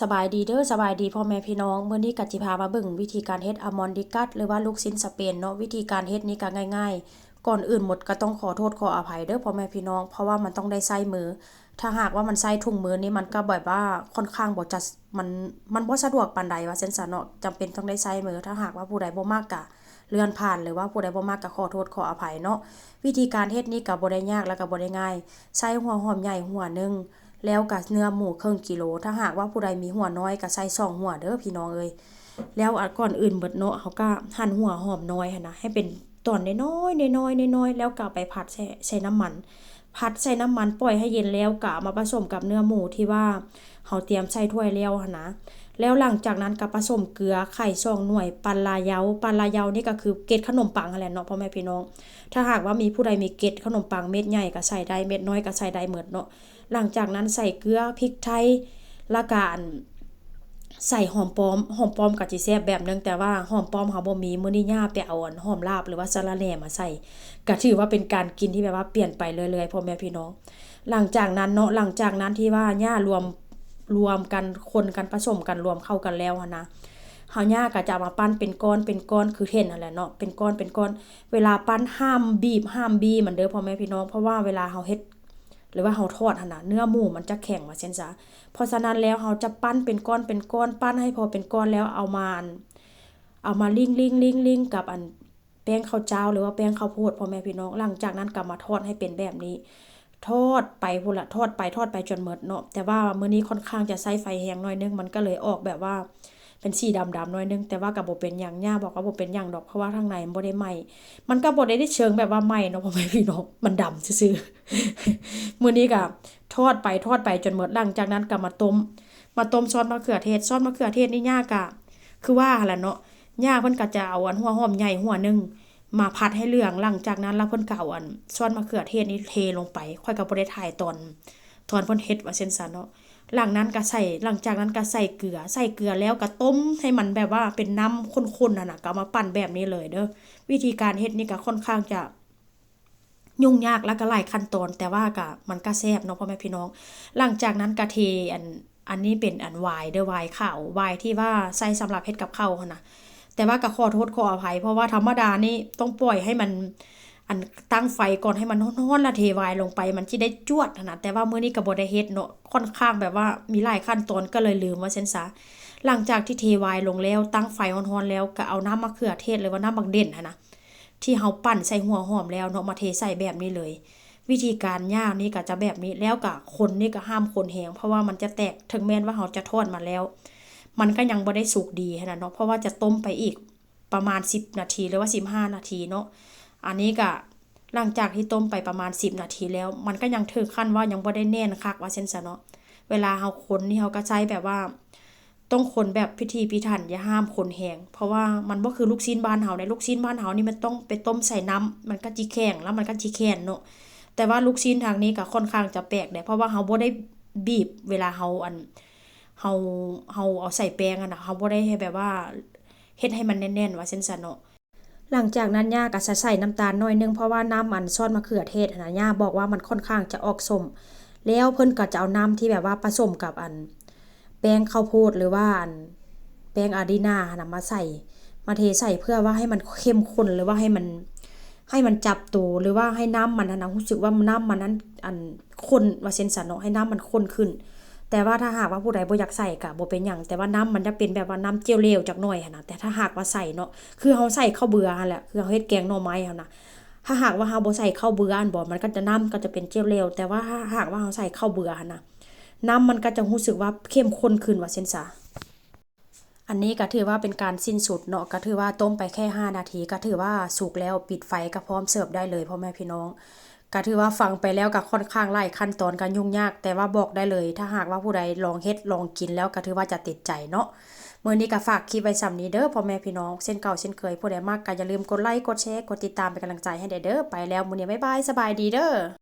ສະບາຍດີເດີ ສະບາຍດີພໍ່ແມ່ພີ່ນ້ອງ. ມື້ນີ້ກໍຊິພາມາເບິ່ງວິທີການເຮັດອາມອນດິກັດ ຫຼືວ່າລູກຊີ້ນສະເປນເນາະ. ວິທີການເຮັດນີ້ກໍງ່າຍໆ. ກ່ອນອື່ນໝົດກໍຕ້ອງຂໍໂທດຂໍອະໄພເດີພໍ່ແມ່ພີ່ນ້ອງ ເພາະວ່າມັນຕ້ອງໄດ້ໃຊ້ມື. ຖ້າຫາກວ່າມັນໃຊ້ຖົງມືນີ້ ມັນກໍແບບວ່າຄ່ອນຂ້າງບໍ່ຈະ ມັນ ມັນບໍ່ສະດວກປານໃດວ່າຊັ້ນຊະເນາະ. ຈຳເປັນຕ້ອງໄດ້ໃຊ້ມື. ຖ້າຫາກວ່າຜູ້ໃດບໍ່ມັກກະເລື່ອນຜ່ານ ຫຼືວ່າຜູ້ໃດບໍ່ມັກກະຂໍໂທດຂໍອະໄພເນາະ. ວິທີການເຮັດນີ້ກະບໍ່ໄດ້ຍາກ ແລະກະບໍ່ໄດ້ງ່າຍ. ໃຊ້ຫົວຫອມໃຫຍ່ຫົວໜຶ່ງ ແລ້ວກະເນື້ອໝູເຄິ່ງກິໂລ. ຖ້າຫາກວ່າຜູ້ໃດມີຫົວນ້ອຍກະໃຊ້ສອງຫົວເດີພີ່ນ້ອງເອີຍ. ແລ້ວ ອາ ກ່ອນອື່ນໝົດເນາະ ເຮົາກະຫັ່ນຫົວຫອມນ້ອຍຫັ້ນນະ ໃຫ້ເປັນຕອນນ້ອຍໆ ນ້ອຍໆ ນ້ອຍໆ ແລ້ວກະເອົາໄປຜັດໃສ່ ໃສ່ນ້ຳມັນ. ຜັດໃສ່ນ້ຳມັນ ປ່ອຍໃຫ້ເຢັນແລ້ວກະເອົາມາປະສົມກັບເນື້ອໝູທີ່ວ່າເຮົາຕຽມໃສ່ຖ້ວຍແລ້ວຫັ້ນນະ. ແລ້ວຫຼັງຈາກນັ້ນກະປະສົມເກືອ ໄຂ່ສອງໜ່ວຍ ປາລາເຍົາ. ປາລາເຍົານີ້ກະຄືເກັດຂະໜົມປັງຫັ້ນແຫຼະເນາະພໍ່ແມ່ພີ່ນ້ອງ. ຖ້າຫາກວ່າມີຜູ້ໃດມີເກັດຂະໜົມປັງເມັດໃຫຍ່ກະໃສ່ໄດ້ ເມັດນ້ອຍກະໃສ່ໄດ້ໝົດເນາະ. ຫຼັງຈາກນັ້ນໃສ່ເກືອ ພິກໄທ ແລ້ວກະ ອັນ ໃສ່ຫອມປ້ອມ. ຫອມປ້ອມກະຊິແຊບແບບໜຶ່ງ ແຕ່ວ່າຫອມປ້ອມເຮົາບໍ່ມີ. ມື້ນີ້ຍ່າໄປເອົາ ອັນ ຫອມລາບ ຫຼືວ່າສະລະແໜ່ມາໃສ່ ກະຖືວ່າເປັນການກິນທີ່ແບບວ່າປ່ຽນໄປເລື້ອຍໆ ພໍ່ແມ່ພີ່ນ້ອງ. ຫຼັງຈາກນັ້ນເນາະ ຫຼັງຈາກນັ້ນທີ່ວ່າຍ່າລວມ ລວມກັນ ຄົນກັນ ປະສົມກັນ ລວມເຂົ້າກັນແລ້ວຫັ້ນນະ ເຮົາ ຍ່າກະຈະເອົາມາປັ້ນເປັນກ້ອນເປັນກ້ອນ ຄືເຫັນຫັ້ນແຫຼະເນາະ ເປັນກ້ອນເປັນກ້ອນ. ເວລາປັ້ນຫ້າມບີບ ຫ້າມບີມັນເດີພໍ່ແມ່ພີ່ນ້ອງ ເພາະວ່າເວລາເຮົາເຮັດ ຫຼືວ່າເຮົາທອດຫັ້ນນະ ເນື້ອໝູມັນຈະແຂງວ່າຊັ້ນຊະ. ເພາະສະນັ້ນແລ້ວເຮົາຈະປັ້ນເປັນກ້ອນເປັນກ້ອນ ປັ້ນໃຫ້ພໍເປັນກ້ອນແລ້ວເອົາມາ ອັນ ເອົາມາລິ້ງໆໆໆ ກັບ ອັນ ແປ້ງເຂົ້າຈ້າວ ຫຼືວ່າແປ້ງເຂົ້າໂພດ ພໍ່ແມ່ພີ່ນ້ອງ. ຫຼັງຈາກນັ້ນກໍມາທອດໃຫ້ເປັນແບບນີ້ ທອດໄປພຸ້ນລະ ທອດໄປທອດໄປຈົນໝົດເນາະ. ແຕ່ວ່າມື້ນີ້ຄ່ອນຂ້າງຈະໃຊ້ໄຟແຮງໜ້ອຍໜຶ່ງ ມັນກໍເລີຍອອກແບບວ່າເປັນສີດຳໆ ໜ້ອຍໜຶ່ງ ແຕ່ວ່າກໍບໍ່ເປັນຫຍັງ ຍ່າບອກວ່າບໍ່ເປັນຫຍັງດອກ ເພາະວ່າທາງໃນມັນບໍ່ໄດ້ໄໝ້. ມັນກໍບໍ່ໄດ້ເຊີງແບບວ່າໄໝ້ເນາະ ພໍ່ແມ່ພີ່ນ້ອງ ມັນດຳຊື່ໆ. ມື້ນີ້ກໍທອດໄປທອດໄປຈົນໝົດ ຫຼັງຈາກນັ້ນກໍມາຕົ້ມ ມາຕົ້ມຊອດມະເຂືອເທດ. ຊອດມະເຂືອເທດນີ້ຍ່າກະ ຄືວ່າຫັ້ນລະເນາະ ຍ່າເພິ່ນກະຈະເອົາ ອັນ ຫົວຫອມໃຫຍ່ຫົວໜຶ່ງມາຜັດໃຫ້ເຫຼືອງ. ຫຼັງຈາກນັ້ນລະເພິ່ນກະເອົາ ອັນ ຊອດມະເຂືອເທດນີ້ເທລົງໄປ ຂ້ອຍກະບໍ່ໄດ້ຖ່າຍຕອນ ຕອນເພິ່ນເຮັດວ່າຊັ້ນຊະເນາະ. ຫຼັງນັ້ນກະໃສ່ ຫຼັງຈາກນັ້ນກະໃສ່ເກືອ ໃສ່ເກືອແລ້ວກະຕົ້ມໃຫ້ມັນແບບວ່າເປັນນ້ຳຂຸ້ນໆຫັ້ນນະ ກະເອົາມາປັ້ນແບບນີ້ເລີຍເດີ. ວິທີການເຮັດນີ້ກະຄ່ອນຂ້າງຈະ ຫຍຸ້ງຍາກ ແລະກະຫຼາຍຂັ້ນຕອນ ແຕ່ວ່າກະ ມັນກະແຊບເນາະພໍ່ແມ່ພີ່ນ້ອງ. ຫຼັງຈາກນັ້ນກະເທ ອັນ ອັນນີ້ເປັນ ອັນ ຫວາຍເດີ ຫວາຍຂາວ ຫວາຍທີ່ວ່າໃຊ້ສຳລັບເຮັດກັບເຂົ້າຫັ້ນນະ. ແຕ່ວ່າກະຂໍໂທດຂໍອະໄພ ເພາະວ່າທຳມະດານີ້ຕ້ອງປ່ອຍໃຫ້ມັນ ອັນ ຕັ້ງໄຟກ່ອນ ໃຫ້ມັນຮ້ອນໆ ລະເທຫວາຍລົງໄປ ມັນຊິໄດ້ຈວດຫັ້ນນະ. ແຕ່ວ່າມື້ນີ້ກະບໍ່ໄດ້ເຮັດເນາະ ຄ່ອນຂ້າງແບບວ່າມີຫຼາຍຂັ້ນຕອນ ກະເລີຍລືມວ່າຊັ້ນຊະ. ຫຼັງຈາກທີ່ເທຫວາຍລົງແລ້ວ ຕັ້ງໄຟຮ້ອນໆແລ້ວ ກະເອົານ້ຳມະເຂືອເທດ ຫຼືວ່ານ້ຳໝາກເດັ່ນຫັ້ນນະ ທີ່ເຮົາປັ່ນໃສ່ຫົວຫອມແລ້ວເນາະ ມາເທໃສ່ແບບນີ້ເລີຍ. ວິທີການຍ່າງນີ້ກະຈະແບບນີ້ ແລ້ວກະຄົນນີ້ກະຫ້າມຄົນແຮງ ເພາະວ່າມັນຈະແຕກ. ເຖິງແມ່ນວ່າເຮົາຈະທອດມາແລ້ວ ມັນກະຍັງບໍ່ໄດ້ສຸກດີຫັ້ນນະເນາະ ເພາະວ່າຈະຕົ້ມໄປອີກປະມານສິບນາທີ ຫຼືວ່າສິບຫ້ານາທີເນາະ. ອັນນີ້ກະ ຫຼັງຈາກທີ່ຕົ້ມໄປປະມານສິບນາທີແລ້ວ ມັນກະຍັງເຖິງຂັ້ນວ່າຍັງບໍ່ໄດ້ແໜ້ນຄັກວ່າຊັ້ນຊະເນາະ. ເວລາເຮົາຄົນນີ້ ເຮົາກະໃຊ້ແບບວ່າ ຕ້ອງຄົນແບບພິຖີພິຖັນ ຢ່າຫ້າມຄົນແຮງ ເພາະວ່າມັນບໍ່ຄືລູກຊີ້ນບ້ານເຮົາເດ້. ລູກຊີ້ນບ້ານເຮົານີ້ມັນຕ້ອງໄປຕົ້ມໃສ່ນ້ຳ ມັນກະຊິແຂງ ແລ້ວມັນກະຊິແຂນເນາະ. ແຕ່ວ່າລູກຊີ້ນທາງນີ້ກະຄ່ອນຂ້າງຈະແປກເດ້ ເພາະວ່າເຮົາບໍ່ໄດ້ບີບ ເວລາເຮົາ ອັນ ເຮົາ ເຮົາເອົາໃສ່ແປ້ງຫັ້ນນະ ເຮົາບໍ່ໄດ້ໃຫ້ແບບວ່າເຮັດໃຫ້ມັນແໜ້ນໆ ວ່າຊັ້ນຊະເນາະ. ຫຼັງຈາກນັ້ນຍ່າກະຈະໃສ່ນ້ຳຕານໜ້ອຍໜຶ່ງ ເພາະວ່ານ້ຳ ອັນ ຊອດມະເຂືອເທດຫັ້ນນະ ຍ່າບອກວ່າມັນຄ່ອນຂ້າງຈະອອກສົ້ມ. ແລ້ວເພິ່ນກະຈະເອົານ້ຳທີ່ແບບວ່າປະສົມກັບ ອັນ ແປ້ງເຂົ້າໂພດ ຫຼືວ່າ ອັນ ແປ້ງອາດີນາຫັ້ນນະ ມາໃສ່ ມາເທໃສ່ ເພື່ອວ່າໃຫ້ມັນເຂັ້ມຂຸ້ນ ຫຼືວ່າໃຫ້ມັນ ໃຫ້ມັນຈັບໂຕ ຫຼືວ່າໃຫ້ນ້ຳມັນຫັ້ນນະ ຮູ້ສຶກວ່ານ້ຳມັນນັ້ນ ອັນ ຂຸ້ນວ່າຊັ້ນຊະເນາະ ໃຫ້ນ້ຳມັນຂຸ້ນຂຶ້ນ. ແຕ່ວ່າຖ້າຫາກວ່າຜູ້ໃດບໍ່ຢາກໃສ່ກະບໍ່ເປັນຫຍັງ ແຕ່ວ່ານ້ຳມັນຈະເປັນແບບວ່ານ້ຳເຈວເຫຼວຈັກໜ້ອຍຫັ້ນນະ. ແຕ່ຖ້າຫາກວ່າໃສ່ເນາະ ຄືເຮົາໃສ່ເຂົ້າເບືອຫັ້ນແຫຼະ ຄືເຮົາເຮັດແກງໜໍ່ໄມ້ຫັ້ນນະ ຖ້າຫາກວ່າເຮົາບໍ່ໃສ່ເຂົ້າເບືອຫັ້ນບໍ ມັນກະຈະ ນ້ຳກະຈະເປັນເຈວເຫຼວ. ແຕ່ວ່າຖ້າຫາກວ່າເຮົາໃສ່ເຂົ້າເບືອຫັ້ນນະ ນ້ຳມັນກະຈະຮູ້ສຶກວ່າເຂັ້ມຂຸ້ນຂຶ້ນວ່າຊັ້ນຊະ. ອັນນີ້ກະຖືວ່າເປັນການສິ້ນສຸດເນາະ ກະຖືວ່າຕົ້ມໄປແຄ່ຫ້ານາທີ ກະຖືວ່າສຸກແລ້ວ ປິດໄຟກະພ້ອມເສີບໄດ້ເລີຍພໍ່ແມ່ພີ່ນ້ອງ. ກະຖືວ່າຟັງໄປແລ້ວກະຄ່ອນຂ້າງຫຼາຍຂັ້ນຕອນ ກະຫຍຸ້ງຍາກ ແຕ່ວ່າບອກໄດ້ເລີຍ ຖ້າຫາກວ່າຜູ້ໃດລອງເຮັດລອງກິນແລ້ວ ກະຖືວ່າຈະຕິດໃຈເນາະ. ມື້ນີ້ກະຝາກຄລິບໄວ້ສ່ຳນີ້ເດີພໍ່ແມ່ພີ່ນ້ອງ ເຊັ່ນເກົ່າເຊັ່ນເຄີຍ ຜູ້ໃດມັກກະຢ່າລືມກົດໄລ ກົດແຊ ກົດຕິດຕາມເປັນກຳລັງໃຈໃຫ້ແດ່ເດີ. ໄປແລ້ວ ມື້ນີ້ບາຍບາຍ ສະບາຍດີເດີ.